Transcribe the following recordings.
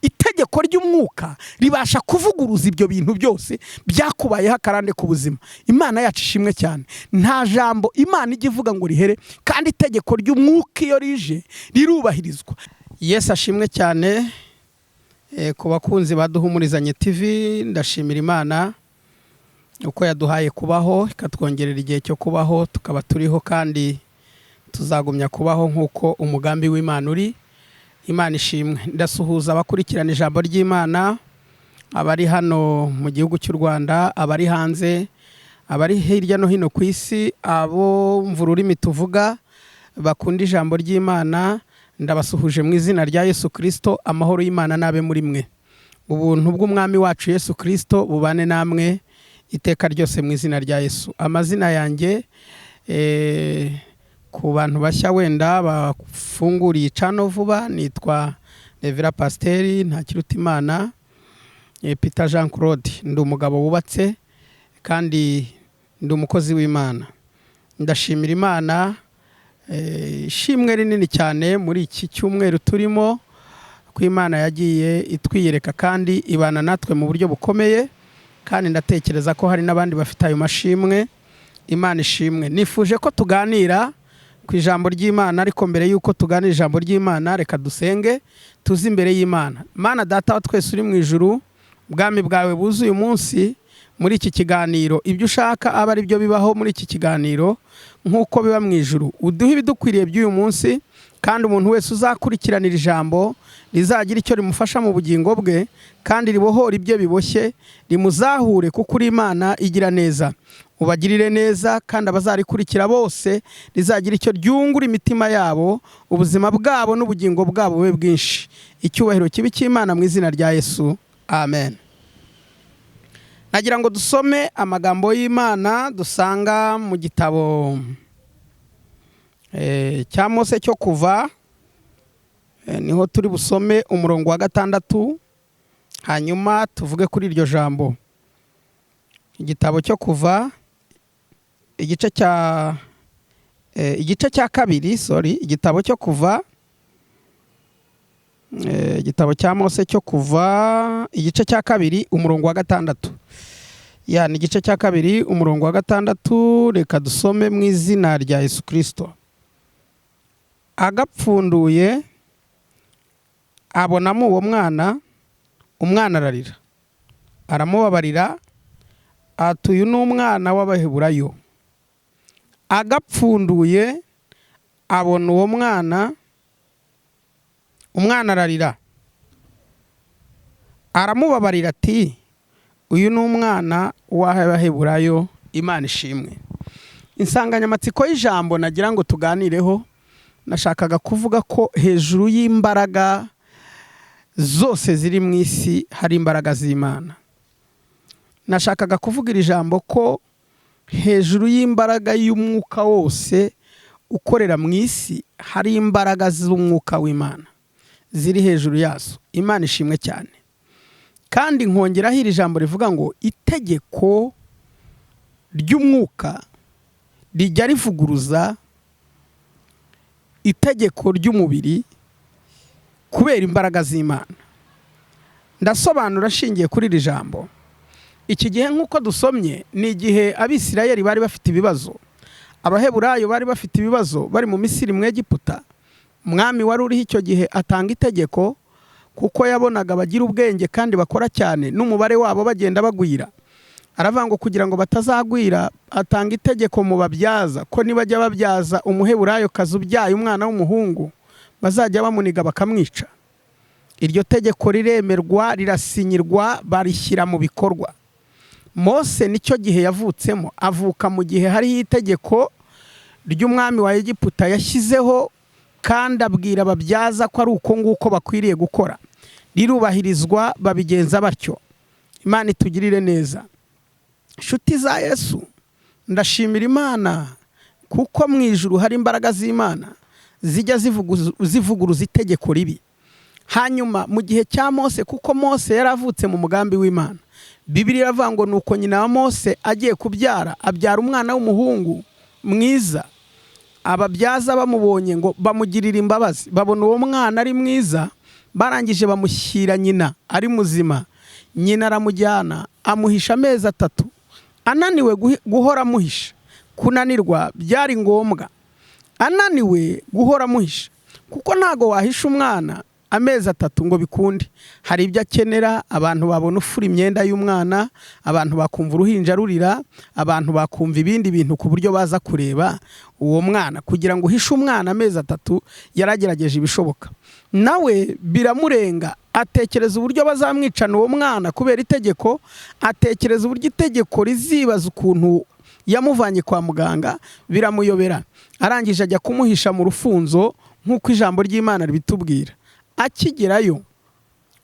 Itegeko ry'umwuka ribasha kuvuguruza ibyo bintu byose byakubayeho akarande ku buzima. Imana yacu ishimwe cyane. Nta jambo Imana ijya ivuga ngo rihere, kandi itegeko ry'umwuka iyo rije rirubahirizwa. Yesu ashimwe cyane. Ku bakunzi baduhumurizanye TV, ndashimira Imana uko yaduhaye kubaho, ikatwongerera igihe cyo kubaho, tukaba turiho kandi tuzagumya kubaho nk'uko umugambi w'Imana uri. Imana ishimwe. Ndasuhuza abakurikirana ijambo ry'Imana, abari hano mu gihugu cy'u Rwanda, abari hanze, abari hirya no hino ku isi, abo mva ururimi tuvuga bakunda ijambo ry'Imana. Ndabasuhuje mu izina rya Yesu Kirisito. Amahoro y'Imana n'abe muri mwe, ubuntu bw'Umwami wacu Yesu Kirisito bubane namwe iteka ryose mu izina rya Yesu. Amazina yanjye, ku bantu bashya wenda bafunguriye channel vuba, nitwa Revera Pasiteri Ntakirutimana Peter Jean Claude. Ndi umugabo wubatse kandi ndi umukozi w'Imana. Ndashimira Imana, ishimwe rinini cyane muri iki cyumweru turimo, ko Imana yagiye itwiyereka kandi ibana natwe mu buryo bukomeye, kandi ndatekereza ko hari n'abandi bafite ayo mashimwe. Imana ishimwe. Nifuje ko tuganira ku ijambo ry'Imana, ariko mbere y'uko tuganira ijambo ry'Imana, reka dusenge tuze imbere y'Imana. Mana Data wa twese uri mu ijuru, ubwami bwawe buzuye umunsi muri iki kiganiro. Ibyo ushaka aba ari byo bibaho muri iki kiganiro nk'uko biba mu ijuru. Uduhe ibidukwiriye by'uyu munsi, kandi umuntu wese uzakurikiranira ijambo rizagira icyo rimufasha mu bugingo bwe, kandi ribohora ibyo biboshye, rimuzahure, kuko uri Imana igira neza. Ubagirire neza, kandi abazarikurikira bose rizagira icyo ryungura imitima yabo, ubuzima bwabo n'ubugingo bwabo bube bwinshi. Icyubahiro kibi cy'Imana mu izina rya Yesu, amen. Nagira ngo dusome amagambo y'Imana dusanga mu gitabo cya Mose cyo Kuva. Niho turi busome umurongo wa 6, hanyuma tuvuge kuri iryo jambo. Igitabo cyo Kuva, igice cya kabiri, sorry, igitabo cyo Kuva, igitabo cya Mose cyo Kuva, igice cya kabiri, umurongo wa 6. Ya, ni igice cya kabiri, umurongo wa 6. Reka dusome mu izina rya Yesu Kirisito. Agapfunduye abonamo uwo mwana, umwana ararira, aramubabarira ati: "Uyu ni umwana w'Abaheburayo." Agapfunduye abona uwo mwana, umwana ararira, aramubabarira ati: "Uyu ni umwana w'Abaheburayo." Imana ishimwe. Insanganyamatsiko y'ijambo nagira ngo tuganireho, nashakaga kuvuga ko hejuru y'imbaraga zose ziri mu isi hari imbaraga z'Imana. Nashakaga kuvuga iri jambo ko hejuru y'imbaraga y'umwuka wose ukorera mu isi hari imbaraga z'umwuka w'Imana ziri hejuru yazo. Imana ishimwe cyane. Kandi nkongeraho iri jambo rivuga ngo itegeko ry'umwuka rijya rivuguruza itegeko ry'umubiri kubera imbaraga z'Imana. Ndasobanura ashingiye kuri iri jambo. Iki gihe nk'uko dusomye, ni igihe Abisirayeli bari bafite ibibazo, Abaheburayo bari bafite ibibazo, bari mu Misiri, mu Egiputa. Umwami wari uriho icyo gihe atanga itegeko, kuko yabonaga bagira ubwenge kandi bakora cyane, n'umubare wabo bagenda bagwira. Aravuga ngo kugira ngo batazagwira, atanga itegeko mu babyaza ko nibajya babyaza Umuheburayo kazi ubyaye umwana w'umuhungu, bazajya bamuniga bakamwica. Iryo tegeko riremerwa, rirasinyirwa, barishyira mu bikorwa. Mose nicyo gihe yavutsemo, avuka mu gihe hariho itegeko ry'umwami wa Egiputa yashyizeho, kandi abwira ababyaza ko ari uko nguko bakwiriye gukora. Rirubahirizwa, babigenza batyo. Imana itugirire neza. Inshuti za Yesu, ndashimira Imana kuko mu ijuru hari imbaraga z'Imana zijya zivuguruza itegeko ribi. Hanyuma mu gihe cya Mose, kuko Mose yari avutse mu mugambi w'Imana, Bibiliya iravuga ngo nuko nyina wa Mose agiye kubyara, abyara umwana w'umuhungu mwiza. Ababyaza bamubonye ngo bamugirira imbabazi, babona uwo mwana ari mwiza. Barangije bamushyira nyina ari muzima, nyina aramujyana amuhisha amezi 3. Ananiwe guhora amuhisha, kunanirwa byari ngombwa, ananiwe guhora amuhisha, kuko ntago wahisha umwana amezi 3 ngo bikunde. Hari ibyo akenera, abantu babona ufura imyenda y'umwana, abantu bakumva uruhinja rurira, abantu bakumva ibindi bintu ku buryo baza kureba uwo mwana. Kugira ngo uhishe umwana amezi 3 yaragerageje ibishoboka, nawe biramurenga, atekereza uburyo bazamwicana uwo mwana kubera itegeko, atekereza uburyo itegeko rizibaza ukuntu yamuvanye kwa muganga, biramuyobera. Arangije ajya kumuhisha mu rufunzo nk'uko ijambo ry'Imana ribitubwira. Akigerayo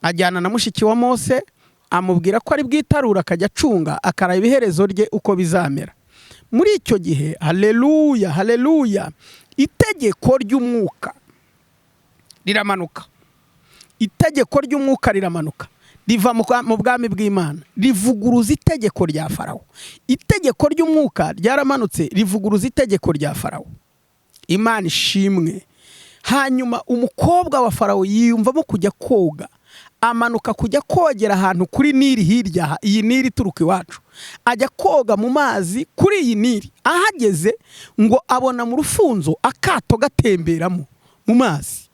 ajyana na mushiki wa Mose, amubwira ko ari bwitarura akajya acunga akaraba iherezo rye uko bizamera. Muri icyo gihe, haleluya haleluya, itegeko ry'umwuka riramanuka, itegeko ry'umwuka riramanuka riva mu bwami bw'Imana, rivuguruza itegeko rya Farawo. Itegeko ry'umwuka ryaramanutse rivuguruza itegeko rya Farawo. Imana ishimwe. Hanyuma umukobwa wa Farawo yiyumvamo kujya koga, amanuka kujya kogera ahantu kuri Nili hirya, iyi Nili ituruka iwacu, ajya koga mu mazi kuri iyi Nili. Ahageze ngo abona mu rufunzo akato gatemberamo mu mazi,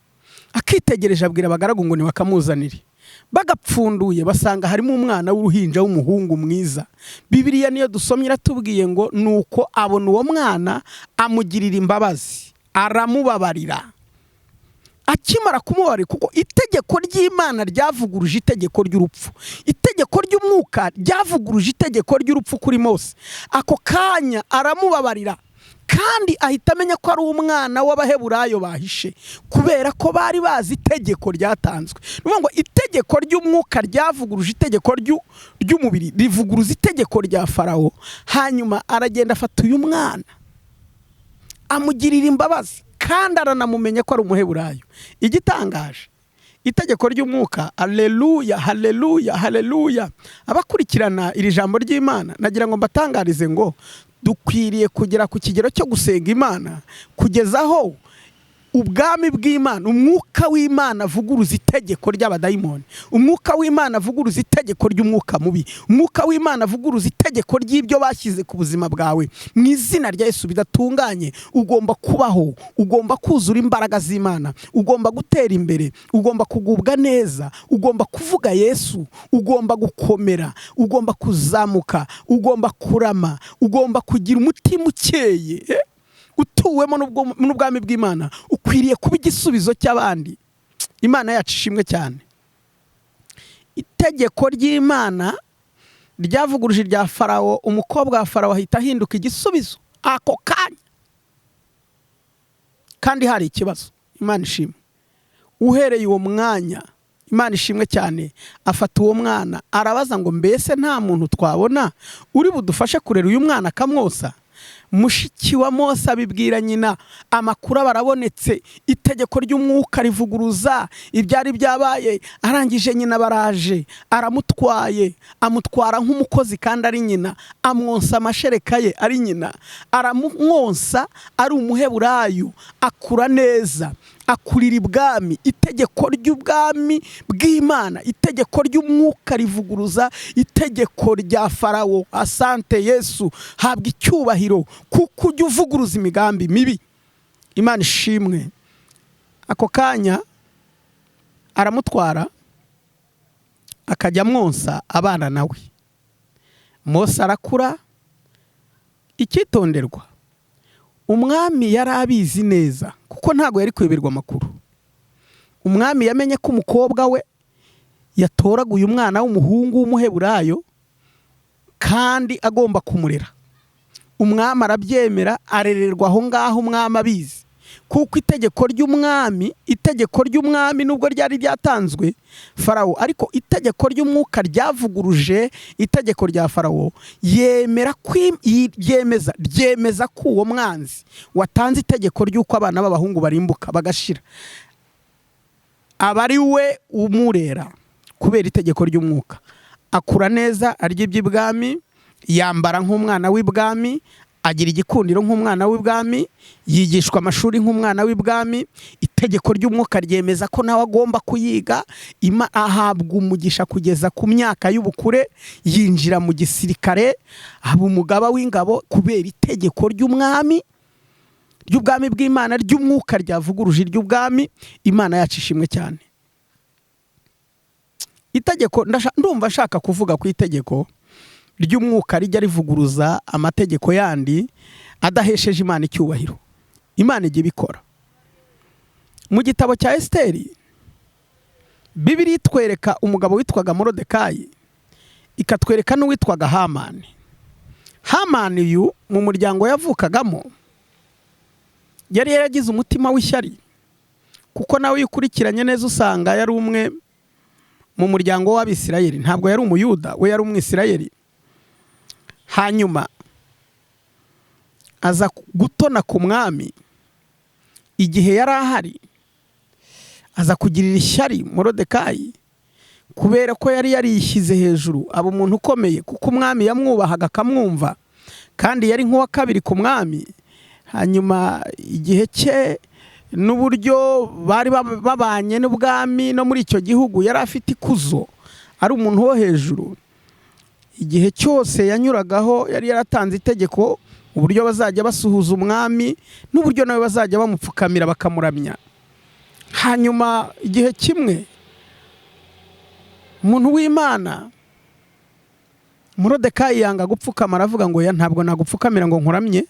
akitegereje abwira abagaragu ngo nibakamuzanire. Bagapfunduye basanga harimo umwana w'uruhinja w'umuhungu mwiza. Bibiliya niyo dusomye iratubwiye ngo nuko abona uwo mwana amugirira imbabazi, aramubabarira. Akimara kumubabarira, kuko itegeko ry'Imana ryavuguruje itegeko ry'urupfu, itegeko ry'umwuka ryavuguruje itegeko ry'urupfu kuri Mose. Ako kanya aramubabarira, kandi ahita amenya ko ari umwana w'Abaheburayo bahishe, kubera ko bari bazi itegeko ryatanzwe. Ni ngo itegeko ry'umwuka ryavuguruje itegeko ry'umubiri, rivuguruza itegeko rya Farawo. Hanyuma aragenda afata uyu mwana amugirira imbabazi, kandi aranamumenya ko ari Umuheburayo. Igitangaje, itegeko ry'umwuka, haleluya haleluya haleluya. Abakurikirana iri jambo ry'Imana, nagira ngo mbatangarize ngo dukwiriye kugera ku kigero cyo gusenga Imana kugeza aho ubwami bw'Imana, umwuka w'Imana avuguruza itegeko ry'abadayimoni, umwuka w'Imana avuguruza itegeko ry'umwuka mubi, umwuka w'Imana avuguruza itegeko ry'ibyo bashyize ku buzima bwawe. Mu izina rya Yesu bidatunganye, ugomba kubaho, ugomba kuzura imbaraga z'Imana, ugomba gutera imbere, ugomba kugubwa neza, ugomba kuvuga Yesu, ugomba gukomera, ugomba kuzamuka, ugomba kurama, ugomba kugira umutima ukeye utuwemo n'ubwami bw'Imana. Ukwiriye kuba igisubizo cy'abandi. Imana yacu ishimwe cyane. Itegeko ry'Imana ryavuguruje irya Farawo, umukobwa wa Farawo ahita ahinduka igisubizo ako kanya, kandi hari ikibazo. Imana ishimwe. Uhereye uwo mwanya, Imana ishimwe cyane, afata uwo mwana arabaza ngo mbese nta muntu twabona uri budufashe kurera uyu mwana akamwosa? Mushiki wa Mose abibwira nyina, amakuru barabonetse, itegeko ry'umwuka rivuguruza ibyari byabaye. Arangije nyina baraje, aramutwaye, amutwara nk'umukozi kandi ari nyina, amwonsa amashereka ye ari nyina, aramwonsa ari Umuheburayo, akura neza, akurira ibwami. Itegeko ry'ubwami bw'Imana, itegeko ry'umwuka rivuguruza itegeko rya Farawo. Asante Yesu, habwa icyubahiro kuko ujya uvuguruza imigambi mibi. Imana ishimwe. Ako kanya aramutwara akajya amwonsa abana nawe. Mose arakura. Icyitonderwa, umwami yari abizi neza kuko ntago yari kuyoberwa amakuru. Umwami yamenye ko umukobwa we yatoraguye umwana w'umuhungu w'Umuheburayo kandi agomba kumurera. Umwami arabyemera, arererwa aho ngaho umwami abizi, kuko itegeko ry'umwami, itegeko ry'umwami nubwo ryari ryatanzwe Farawo, ariko itegeko ry'umwuka ryavuguruje itegeko rya Farawo. Yemera ryemeza ko uwo mwanzi watanze itegeko ry'uko abana b'abahungu barimbuka bagashira, aba ari we umurera kubera itegeko ry'umwuka. Akura neza, arya iby'ibwami, yambara nk'umwana w'ibwami, Agira igikundiro nk'umwana w'ibwami, yigishwa amashuri nk'umwana w'ibwami, itegeko ry'umwuka ryemeza ko nawe agomba kuyiga, ahabwa umugisha kugeza ku myaka y'ubukure, yinjira mu gisirikare, aba umugaba w'ingabo kubera itegeko ry'umwami, ry'ubwami bw'Imana, ry'umwuka ryavuguruje iry'ubwami. Imana yacu ishimwe cyane. Itegeko, ndumva nshaka kuvuga ku itegeko ry'umwuka rijya rivuguruza amategeko yandi adahesheje Imana icyubahiro. Imana ijya ibikora. Mu gitabo cya Esiteri, Bibiliya itwereka umugabo witwaga Morodekayi, ikatwereka n'uwitwaga Hamani. Hamani uyu mu muryango yavukagamo yari yaragize umutima w'ishyari, kuko nawe iyo ukurikiranye neza usanga yari umwe mu muryango w'Abisirayeli, ntabwo yari Umuyuda, we yari Umwisirayeli. Hanyuma aza gutona ku mwami igihe yari ahari, aza kugirira ishyari Morodekayi kubera ko yari yarishyize hejuru, aba umuntu ukomeye, kuko umwami yamwubahaga akamwumva, kandi yari nk'uwa kabiri ku mwami. Hanyuma igihe cye n'uburyo bari babanye n'ubwami no muri icyo gihugu, yari afite ikuzo, ari umuntu wo hejuru. Igihe cyose yanyuragaho yari yaratanze itegeko uburyo bazajya basuhuza umwami n'uburyo nawe bazajya bamupfukamira bakamuramya. Hanyuma igihe kimwe umuntu w'Imana Morodekayi yanga gupfukama, aravuga ngo ya ntabwo nagupfukamira ngo nkuramye.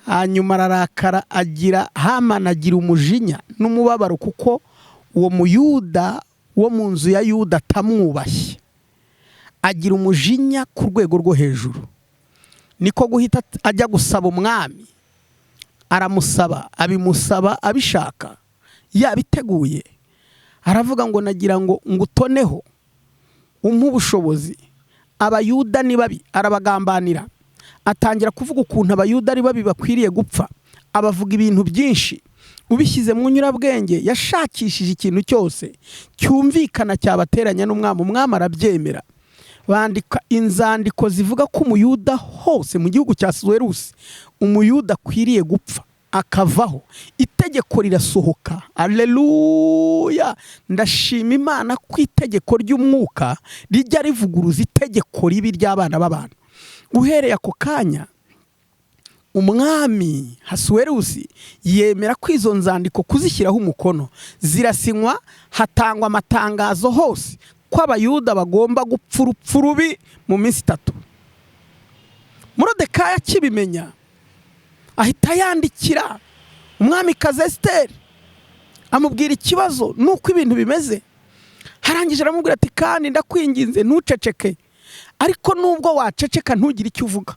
Hanyuma ararakara, agira Hamani agira umujinya n'umubabaro kuko uwo Muyuda wo mu nzu ya Yuda atamwubashye. Agira umujinya ku rwego rwo hejuru, niko guhita ajya gusaba umwami, aramusaba, abimusaba abishaka, yabiteguye. Aravuga ngo nagira ngo ngutoneho umpe ubushobozi, Abayuda ni babi, arabagambanira. Atangira kuvuga ukuntu Abayuda ari babi bakwiriye gupfa, abavuga ibintu byinshi. Ubishyize mu nyurabwenge, yashakishije ikintu cyose cyumvikana cyabateranya n'umwami, umwami arabyemera. Bandika inzandiko zivuga ko Umuyuda hose mu gihugu cya Suwerusi Umuyuda akwiriye gupfa akavaho. Itegeko rirasohoka. Aleluya! Ndashima Imana ko itegeko ry'umwuka rijya rivuguruza itegeko ribi ry'abana b'abantu. Uhereye ako kanya umwami Hasuwerusi yemera ko izo nzandiko kuzishyiraho umukono, zirasinywa, hatangwa amatangazo hose ko Abayuda bagomba gupfa urupfu rubi mu minsi itatu. Morodekayi akibimenya ahita yandikira umwamikazi Esiteri, amubwira ikibazo nuko ibintu bimeze. Harangije aramubwira ati kandi ndakwinginze ntuceceke, ariko nubwo waceceka ntugire icyo uvuga,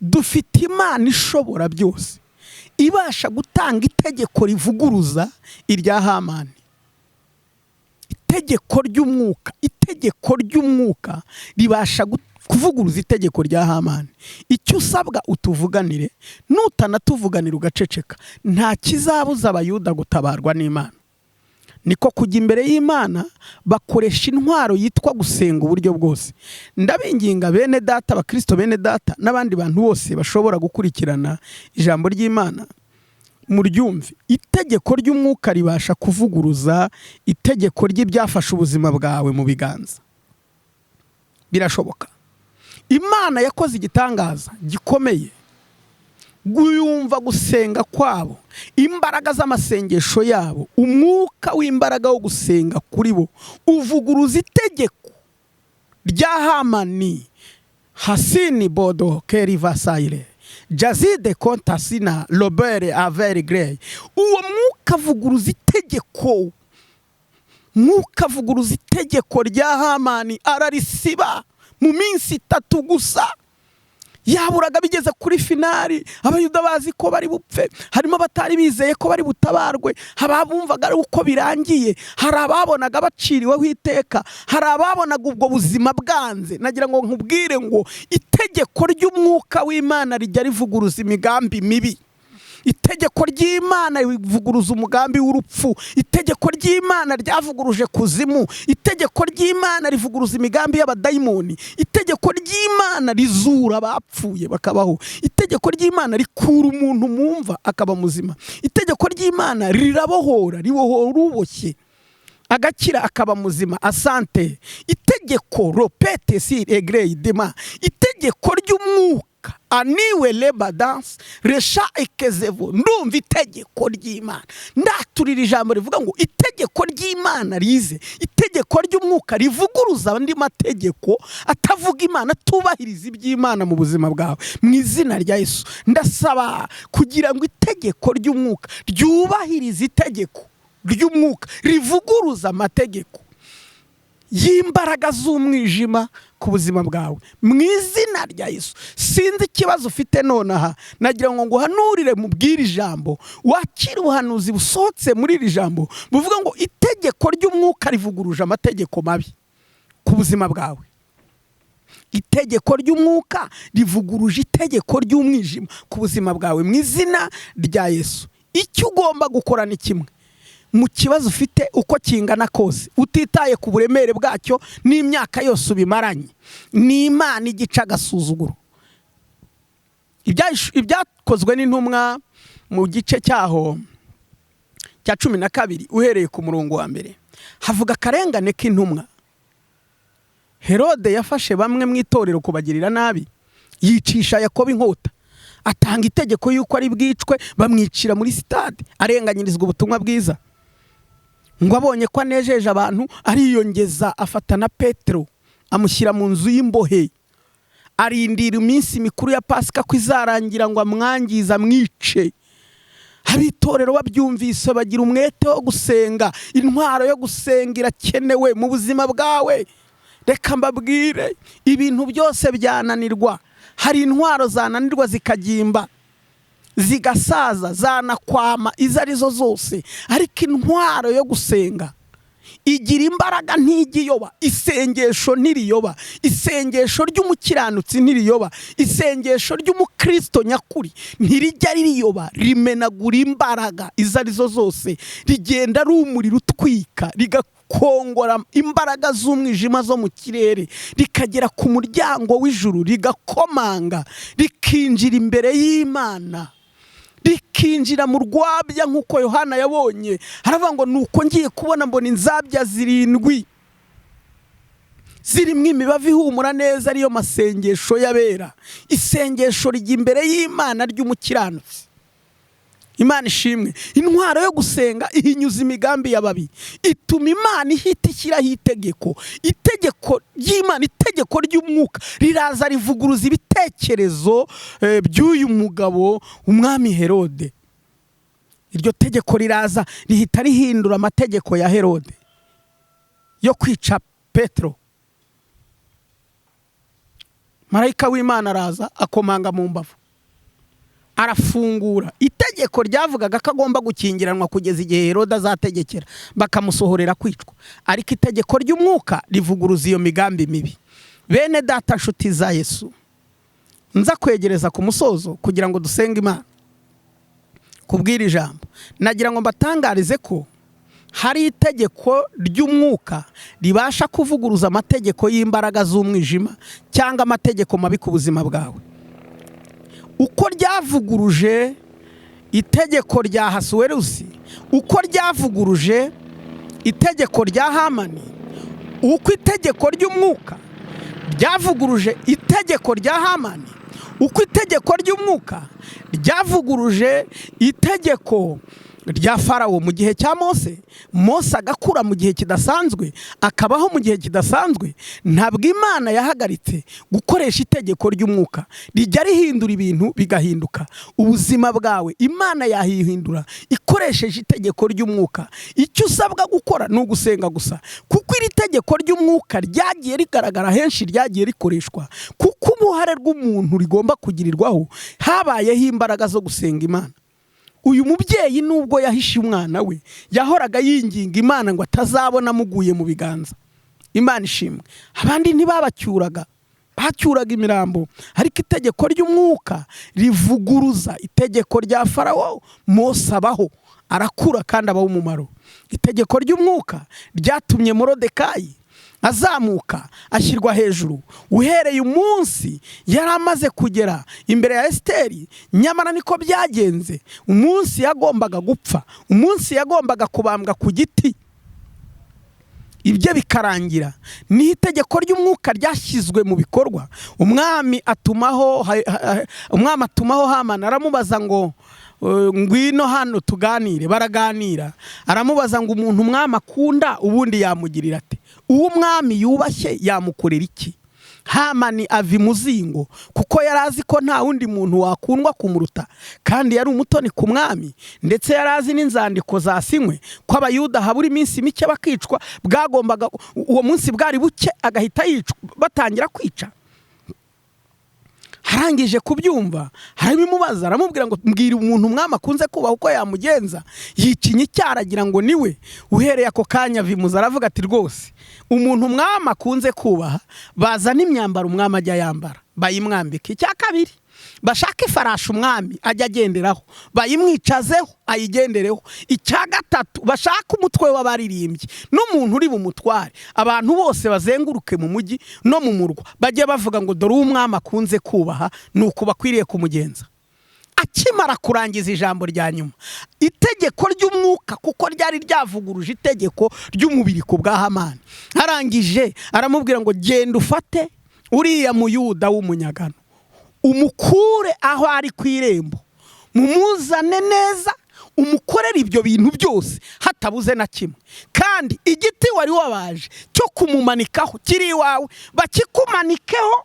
dufite Imana ishobora byose ibasha gutanga itegeko rivuguruza irya Hamani. Itegeko ry'umwuka, itegeko ry'umwuka ribasha kuvuguruza itegeko rya Hamani. Icyo usabwa utuvuganire, nutanatuvuganira ugaceceka, nta kizabuza Abayuda gutabarwa n'Imana. Niko kujya imbere y'Imana bakoresha intwaro yitwa gusenga uburyo bwose. Ndabinginga bene data, Abakristo bene data n'abandi bantu bose bashobora gukurikirana ijambo ry'Imana, muryumve. Itegeko ry'umwuka ribasha kuvuguruza itegeko ry'ibyafashe ubuzima bwawe mu biganza. Birashoboka. Imana yakoze igitangaza gikomeye, guyumva gusenga kwabo, imbaraga z'amasengesho yabo, umwuka w'imbaraga wo gusenga kuri bo uvuguruza itegeko rya Hamani. Hasini bodo kerivasaire jazide kontasina Robert Aver Grey. Uwo mwuka avuguruza itegeko, mwuka avuguruza itegeko rya Hamani, ararisiba mu minsi itatu gusa. Yaburaga bigeze kuri finali, Abayuda bazi ko bari bupfe, harimo abatari bizeye ko bari butabarwe, hari abumvaga ari uko birangiye, hari ababonaga baciriweho iteka, hari ababonaga ubwo buzima bwanze. Nagira ngo nkubwire ngo itegeko ry'umwuka w'Imana rijya rivuguruza imigambi mibi. Itegeko ry'Imana rivuguruza umugambi w'urupfu. Itegeko ry'Imana ryavuguruje kuzimu. Itegeko ry'Imana rivuguruza imigambi y'abadayimoni. Itegeko ry'Imana rizura abapfuye bakabaho. Itegeko ry'Imana rikura umuntu mu mva akaba muzima. Itegeko ry'Imana rirabohora, ribohora uboshye agakira akaba muzima. Asante. Itegeko ropete si egrey dema. Itegeko ry'umwuka aniwe leba dance resha ekezevo. Ndumva itegeko ry'Imana, ndaturira ijambo rivuga ngo itegeko ry'Imana rize, itegeko ry'umwuka rivuguruza andi mategeko atavuga Imana, atubahiriza iby'Imana mu buzima bwawe. Mu izina rya Yesu ndasaba kugira ngo itegeko ry'umwuka ryubahirize itegeko ry'umwuka rivuguruza amategeko y'imbaraga z'umwijima ku buzima bwawe, mu izina rya Yesu. Sinzi ikibazo ufite nonaha, nagira ngo nguhanurire mubwire ijambo, wakire ubuhanuzi busohotse muri iri jambo buvuga ngo itegeko ry'umwuka rivuguruje amategeko mabi ku buzima bwawe. Itegeko ry'umwuka rivuguruje itegeko ry'umwijima ku buzima bwawe, mu izina rya Yesu. Icyo ugomba gukora ni kimwe: mu kibazo ufite uko kingana kose, utitaye ku buremere bwacyo n'imyaka yose ubimaranye, ni Imana igica agasuzuguro. Ibyakozwe n'intumwa mu gice cyaho cya 12 uhereye ku murongo wa 1, havuga akarengane k'intumwa. Herode yafashe bamwe mu itorero kubagirira nabi, yicisha Yakobo inkota, atanga itegeko yuko ari bwicwe, bamwicira muri sitade, arenganyirizwa ubutumwa bwiza. Ngo abonye ko anejeje abantu, ariyongeza afata na Petero amushyira mu nzu y'imbohe, arindira iminsi mikuru ya Pasika ko izarangira ngo amwangize amwice. Abitorero babyumvise bagira umwete wo gusenga. Intwaro yo gusenga irakenewe mu buzima bwawe. Reka mbabwire, ibintu byose byananirwa, hari intwaro zananirwa zikagimba zigasaza, zanakwama izo arizo zose, ariko intwaro yo gusenga igira imbaraga, ntijya iyoba. Isengesho ntiriyoba, isengesho ry'umukiranutsi ntiriyoba, isengesho ry'umukristo nyakuri ntirijya ririyoba. Rimenagura imbaraga izo arizo zose, rigenda ari umuriro utwika, rigakongora imbaraga z'umwijima zo mu kirere, rikagera ku muryango w'ijuru, rigakomanga, rikinjira imbere y'Imana, rikinjira mu rwabya nk'uko Yohana yabonye. Haravuga ngo nuko ngiye kubona mbona inzabya 7 zirimo imibavu ihumura neza, ariyo masengesho y'abera. Isengesho rijya imbere y'Imana ry'umukiranutsi. Imana ishimwe. Intwaro yo gusenga ihinyuza imigambi y'ababi, ituma Imana ihita ishyiraho itegeko. Itegeko ry'Imana, itegeko ry'umwuka riraza rivuguruza ibitekerezo by'uyu mugabo umwami Herode. Iryo tegeko riraza rihita rihindura amategeko ya Herode yo kwica Petero. Marayika w'Imana araza akomanga mu mbavu, arafungura. Itegeko ryavugaga ko agomba gukingiranwa kugeza igihe Herode azategekera, bakamusohorera kwicwa, ariko itegeko ry'umwuka rivuguruza iyo migambi mibi. Bene data, nshuti za Yesu, nza kwegereza ku musozo kugira ngo dusenge Imana kubwira ijambo. Nagira ngo mbatangarize ko hari itegeko ry'umwuka ribasha kuvuguruza amategeko y'imbaraga z'umwijima cyangwa amategeko mabi ku buzima bwawe. Uko ryavuguruje itegeko rya Hasuwerusi, uko ryavuguruje itegeko rya Hamani, uko itegeko ry'umwuka ryavuguruje itegeko rya Hamani, uko itegeko ry'umwuka ryavuguruje itegeko rya Farawo mu gihe cya Mose, Mose agakura mu gihe kidasanzwe, akabaho mu gihe kidasanzwe. Ntabwo Imana yahagaritse gukoresha itegeko ry'umwuka, rijya rihindura ibintu bigahinduka. Ubuzima bwawe Imana yahihindura ikoresheje itegeko ry'umwuka. Icyo usabwa gukora ni ugusenga gusa, kuko iri tegeko ry'umwuka ryagiye rigaragara henshi, ryagiye rikoreshwa, kuko uruhare rw'umuntu rigomba kugirirwaho. Habayeho imbaraga zo gusenga Imana. Uyu mubyeyi nubwo yahishe umwana we, yahoraga yinginga Imana ngo atazabona amuguye mu biganza. Imana ishimwe. Abandi ntibabacyuraga, Bacyuraga imirambo, ariko itegeko ry'umwuka rivuguruza itegeko rya Farawo. Mose abaho, arakura kandi abaho umumaro. Itegeko ry'umwuka ryatumye Morodekayi azamuka, ashyirwa hejuru uhereye umunsi yari amaze kugera imbere ya Esiteri. Nyamara niko byagenze, umunsi yagombaga gupfa, umunsi yagombaga kubambwa ku giti, ibyo bikarangira, niho itegeko ry'umwuka ryashyizwe mu bikorwa. Umwami atumaho Hamani, aramubaza ngo: "Ngwino hano tuganire." Baraganira, aramubaza ngo: "Umuntu umwami akunda ubundi yamugirira ate? Uwo umwami yubashye yamukorera iki?" Hamani ava imuzingo, kuko yari azi ko nta wundi muntu wakundwa kumuruta, kandi yari umutoni ku mwami. Ndetse yari azi n'inzandiko zasinywe ko Abayuda habura iminsi mike bakicwa. Bwagombaga uwo munsi bwari buke agahita yicwa, batangira kwica. Arangije kubyumva arabimubaza, aramubwira ngo: "Mbwira umuntu umwami akunze kubaha uko yamugenza." Yicinya icyara agira ngo niwe. Uhereye ako kanya vimuza, aravuga ati: "Rwose umuntu umwami akunze kubaha, bazana imyambaro umwami ajya yambara bayimwambike. Icya kabiri, bashake ifarashi umwami ajya agenderaho bayimwicazeho ayigendereho. Icya gatatu, bashake umutwe w'abaririmbyi n'umuntu uri bumutware. Abantu bose bazenguruke mu mujyi no mu murwa, bajye bavuga ngo: 'Dore uwo umwami akunze kubaha, ni uku bakwiriye kumugenza.'" Akimara kurangiza ijambo rya nyuma, itegeko ry'umwuka, kuko ryari ryavuguruje itegeko ry'umubiri ku bwa Hamani, arangije aramubwira ngo: "Genda ufate uriya Muyuda w'umunyagano, umukure aho ari ku irembo, mumuzane neza, umukorere ibyo bintu byose hatabuze na kimwe. Kandi igiti wari wabaje cyo kumumanikaho kiri iwawe, bakikumanikeho."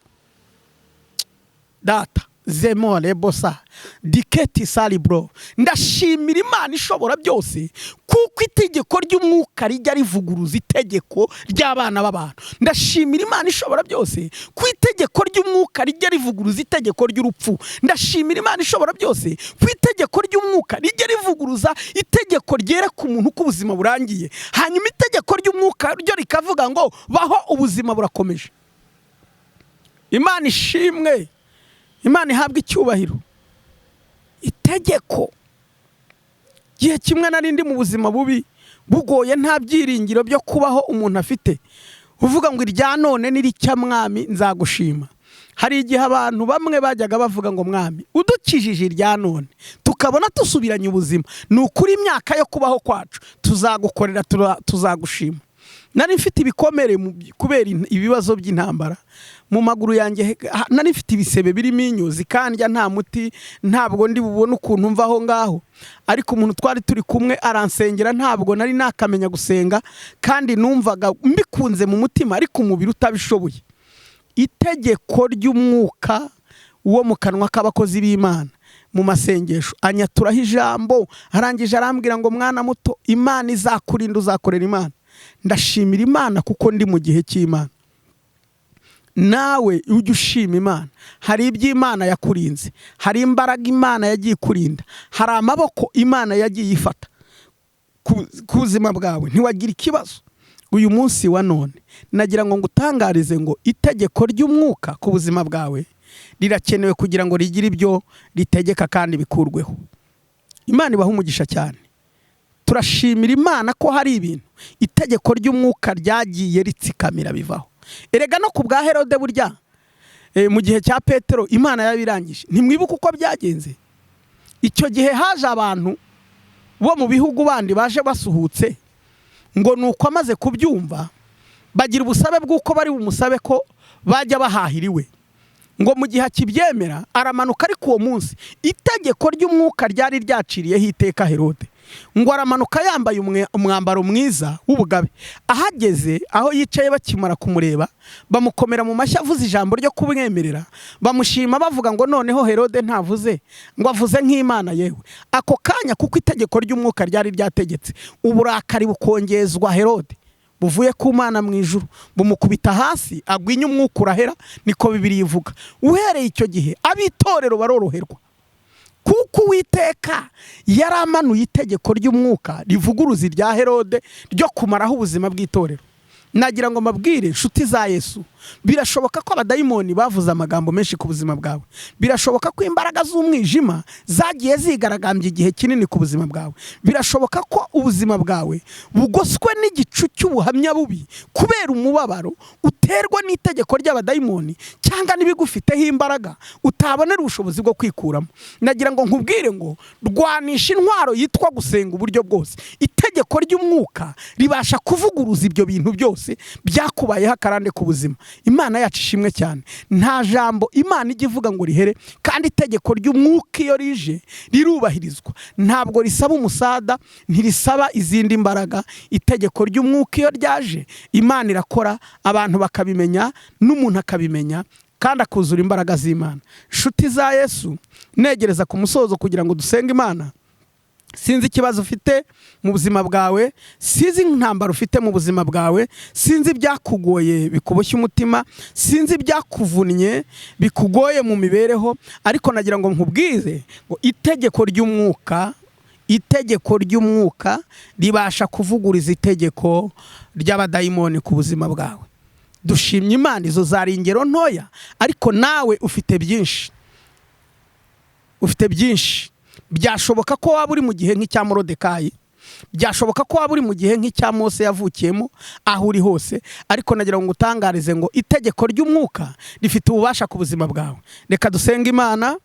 Data zemore bosa diketi salibro. Ndashimira Imana ishobora byose, kuko itegeko ry'umwuka rijya rivuguruza itegeko ry'abana b'abantu. Ndashimira Imana ishobora byose ko itegeko ry'umwuka rijya rivuguruza itegeko ry'urupfu. Ndashimira Imana ishobora byose ko itegeko ry'umwuka rijya rivuguruza itegeko ryereka umuntu ko ubuzima burangiye, hanyuma itegeko ry'umwuka ryo rikavuga ngo: "Baho, ubuzima burakomeje." Imana ishimwe, Imana ihabwa icyubahiro. Itegeko, gihe kimwe nari ndi mu buzima bubi bugoye, nta byiringiro byo kubaho umuntu afite, uvuga ngo: "Irya none niricya, Mwami, nzagushima." Hari igihe abantu bamwe bajyaga bavuga ngo: "Mwami, udukijije irya none tukabona dusubiranye ubuzima, ni ukuri imyaka yo kubaho kwacu tuzagukorera, tuzagushima." Nari mfite ibikomere kubera ibibazo by'intambara mu maguru yanjye, nari mfite ibisebe birimo inyo zikandya, nta muti, ntabwo ndi bubone ukuntu mva aho ngaho. Ariko umuntu twari turi kumwe aransengera. Ntabwo nari nakamenya gusenga, kandi numvaga mbikunze mu mutima ariko umubiri utabishoboye. Itegeko ry'umwuka wo mu kanwa k'abakozi b'Imana mu masengesho anyaturaho ijambo. Arangije arambwira ngo: "Mwana muto, Imana izakurinda, uzakorera Imana." Ndashimira Imana kuko ndi mu gihe cy'Imana. Nawe ujye ushima Imana. Hari ibyo Imana yakurinze, hari imbaraga Imana yagiye ikurinda, hari amaboko Imana yagiye ifata ku buzima bwawe ntiwagira ikibazo. Uyu munsi wa none nagira ngo ngutangarize ngo itegeko ry'umwuka ku buzima bwawe rirakenewe kugira ngo rigire ibyo ritegeka kandi bikurweho. Imana ibaha umugisha cyane. Turashimira Imana ko hari ibintu itegeko ry'umwuka ryagiye ritsikamira bivaho. Erega no ku bwa Herode burya, mu gihe cya Petero Imana yabirangije. Ntimwibuke uko byagenze? Icyo gihe haje abantu bo mu bihugu bandi baje basuhutse, ngo ni uko amaze kubyumva bagira ubusabe bw'uko bari bumusabe ko bajya bahahira iwe. Ngo mu gihe akibyemera aramanuka, ariko uwo munsi itegeko ry'umwuka ryari ryaciriyeho iteka Herode. Ngo aramanuka yambaye umwambaro mwiza w'ubugabe. Ahageze aho yicaye, bakimara kumureba bamukomera mu mashyi, avuze ijambo ryo kumwemerera, bamushima bavuga ngo: "Noneho Herode ntavuze ngo avuze nk'Imana yewe." Ako kanya, kuko itegeko ry'umwuka ryari ryategetse, uburakari bukongezwa Herode buvuye ku Mana mu ijuru, bumukubita hasi agwinya, umwuka urahera. Niko Bibiliya ivuga. Uhereye icyo gihe ab'itorero baroroherwa, kuko Uwiteka yari amanuye itegeko ry'umwuka rivuguruza irya Herode ryo kumaraho ubuzima bw'itorero. Nagira ngo mbabwire, inshuti za Yesu, birashoboka ko abadayimoni bavuze amagambo menshi ku buzima bwawe. Birashoboka ko imbaraga z'umwijima zagiye zigaragambya igihe kinini ku buzima bwawe. Birashoboka ko ubuzima bwawe bugoswe n'igicu cy'ubuhamya bubi kubera umubabaro uterwa n'itegeko ry'abadayimoni cyangwa n'ibigufiteho imbaraga utabonera ubushobozi bwo kwikuramo. Nagira ngo nkubwire ngo rwanisha intwaro yitwa gusenga uburyo bwose. Itegeko ry'umwuka ribasha kuvuguruza ibyo bintu byose byakubayeho akarande ku buzima. Imana yacu ishimwe cyane. Nta jambo Imana ijya ivuga ngo rihere, kandi itegeko ry'umwuka iyo rije rirubahirizwa. Ntabwo risaba umusada, ntirisaba izindi mbaraga. Itegeko ry'umwuka iyo ryaje, Imana irakora, abantu bakabimenya n'umuntu akabimenya, kandi akuzura imbaraga z'Imana. Inshuti za Yesu, negereza ku musozo kugira ngo dusenge Imana. Sinzi ikibazo ufite mu buzima bwawe, sinzi intambara ufite mu buzima bwawe, sinzi ibyakugoye bikuboshye umutima, sinzi ibyakuvunnye bikugoye mu mibereho, ariko nagira ngo nkubwire ngo itegeko ry'umwuka, itegeko ry'umwuka ribasha kuvuguriza itegeko ry'abadayimoni ku buzima bwawe. Dushimye Imana, izo zari ingero ntoya, ariko nawe ufite byinshi, ufite byinshi. Byashoboka ko waba uri mu gihe nk'icya Morodekayi, byashoboka ko waba uri mu gihe nk'icya Mose yavukiyemo, aho uri hose, ariko nagira ngo utangarize ngo itegeko ry'umwuka rifite ububasha ku buzima bwawe. Reka dusenge Imana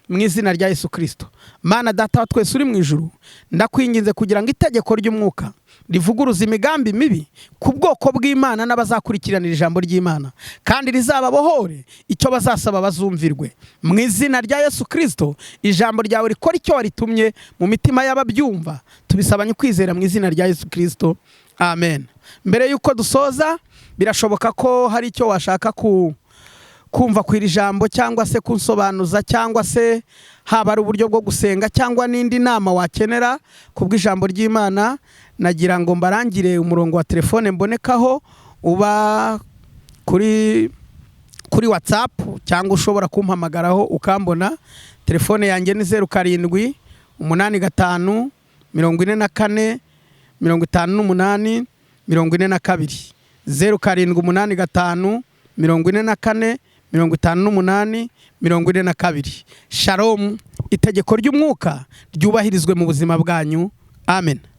mu izina rya Yesu Kirisito. Mana Data wa twese uri mu ijuru, ndakwinginze kugira ngo itegeko ry'umwuka rivuguruza imigambi mibi ku bwoko bw'Imana n'abazakurikiranira ijambo ry'Imana, kandi rizababohore, icyo bazasaba bazumvirwe. Mu izina rya Yesu Kirisito, ijambo ryawe rikora icyo waritumye mu mitima y'ababyumva. Tubisabanye kwizera mu izina rya Yesu Kirisito, amen. Mbere y'uko dusoza, birashoboka ko hari icyo washaka kumva ku iri jambo, cyangwa se kunsobanuza, cyangwa se haba ari uburyo bwo gusenga, cyangwa n'indi nama wakenera ku bw'ijambo ry'Imana. Nagira ngo mbarangire umurongo wa telefone mbonekaho, uba kuri WhatsApp, cyangwa ushobora kumpamagaraho ukambona. Telefone yanjye ni 0785 44 58 42, 0785 44 58 42. Shalom, itegeko ry'umwuka ryubahirizwe mu buzima bwanyu. Amen.